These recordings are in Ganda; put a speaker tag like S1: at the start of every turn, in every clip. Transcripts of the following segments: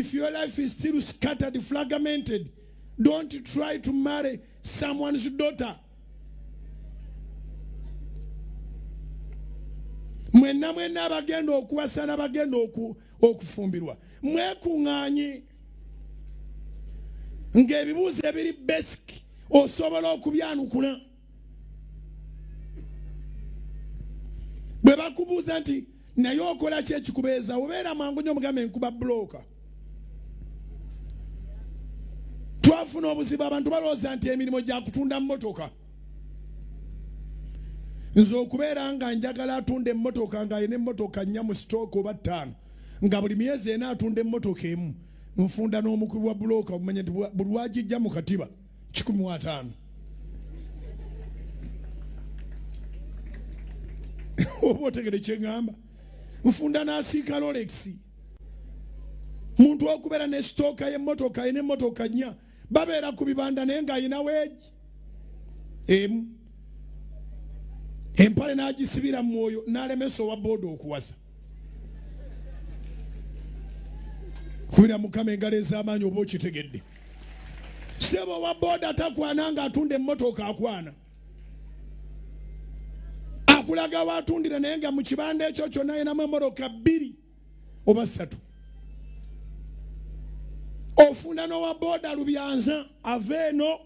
S1: If your life is still scattered, fragmented, don't try to marry someone's daughter. Mwenna mwenna abagenda okuwasa n'abagenda okufumbirwa, mwekuŋŋaanye ng'ebibuuzo ebiri basic osobola okubyanukula. Bwe bakubuuza nti naye okola ki ekikubeeza, obeera mangu nnyo omugambe nkuba bulooka. Twafuna obuzibu, abantu balowooza nti emirimu gya kutunda mmotoka. Nze okubeera nga njagala atunda emmotoka ng'alina emmotoka 4 mu sitooka oba 5, nga buli myezi 4 atunda emmotoka emu, nfunda n'omukubi wa bulooka omanya nti buli lwagijja mu katiba 150. Oba otegere kye ŋŋamba? Nfunda n'asiika Rolex. Muntu okubeera ne sitooka y'emmotoka, alina emmotoka 4, babeera ku bibanda naye ng'alina weegi emu, empale n'agisibira mu mwoyo n'alemesa owa booda okuwasa. Kubira Mukama engalo ez'amaanyi oba okitegedde. Ssebo owa booda takwana ng'atunda emmotoka, akwana akulaga w'atundira, naye nga mu kibanda ekyo kyonna alinamu emmotoka 2 oba 3. Ofunda n'owa booda lubyanza ava eno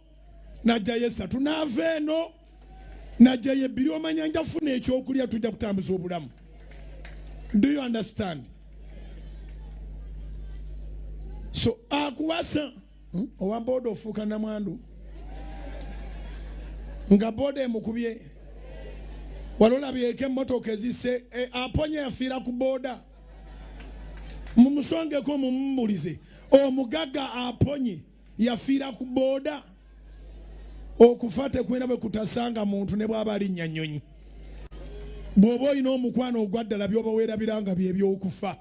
S1: n'ajjayo 3, n'ava eno n'ajjayo 2, omanya nja kufuna ekyokulya, tujja kutambuza obulamu. Do you understand? So akuwasa owa booda ofuuka namwandu nga booda emukubye. Wali olabyeko emmotoka ezisse aponye yafiira ku booda? Mumusongeko mumumbulize, omugagga aponye yafiira ku booda? Okufa tekulina bwe kutasanga muntu ne bw'aba alinnya nnyonyi. Bw'oba olina omukwano ogwa ddala, by'oba weerabira nga bye by'okufa.